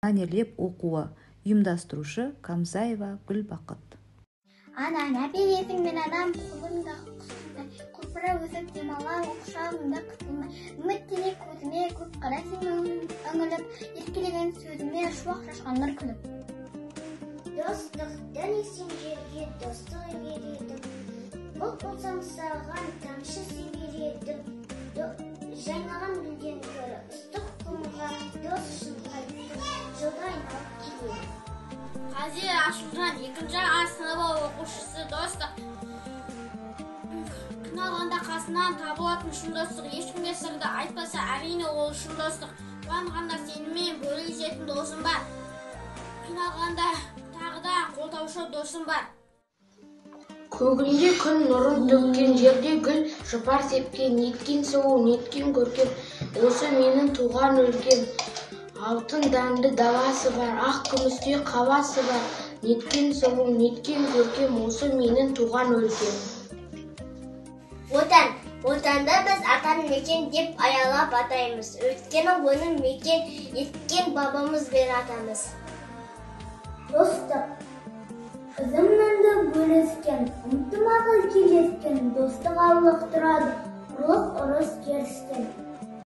Мәнерлеп оқуы. Ұйымдастырушы Камзаева Гүлбақыт. Анам, әпересің мен анам, қолымдағы құсымдай, құлпыра өсіп демалам, құшағыңда қысылмай. Үміттене көзіме, көп қарайсың үңіліп, еркелеген сөзіме шуақ шашқан нұр күліп. Достық, дән ексең жерге, достық егер едім. Бұлт болсам саған тамшы себер едім. Жайнаған гүлден гөрі ыстық құмға дос үшін қайттым, жылға айналып келемін. Қазір Асылжан, екінші А сыныбы оқушысы. Достық. Қиналғанда қасынан табылатын шын достық. Ешкімге сырды айтпаса, әрине, ол шын достық. Қуанғанда сенімен бөлісетін досым бар. Қиналғанда тағы да қолдаушы досым бар. Көгімде күн нұрын төккен, жерде гүл жұпар сепкен, неткен сұлу, неткен көркем осы менің туған өлкем. Алтын дәнді даласы бар, ақ күмістей қаласы бар, неткен сұлу, неткен көркем осы менің туған өлкем. Отан. Отанды біз ата мекен деп аялап атаймыз. Өйткені оны мекен еткен бабамыз бен атамыз. Достық. Үзім нанды бөліскен, ынтымағы келіскен, достық ұлықтырады, ұрлық, ұрыс керістен.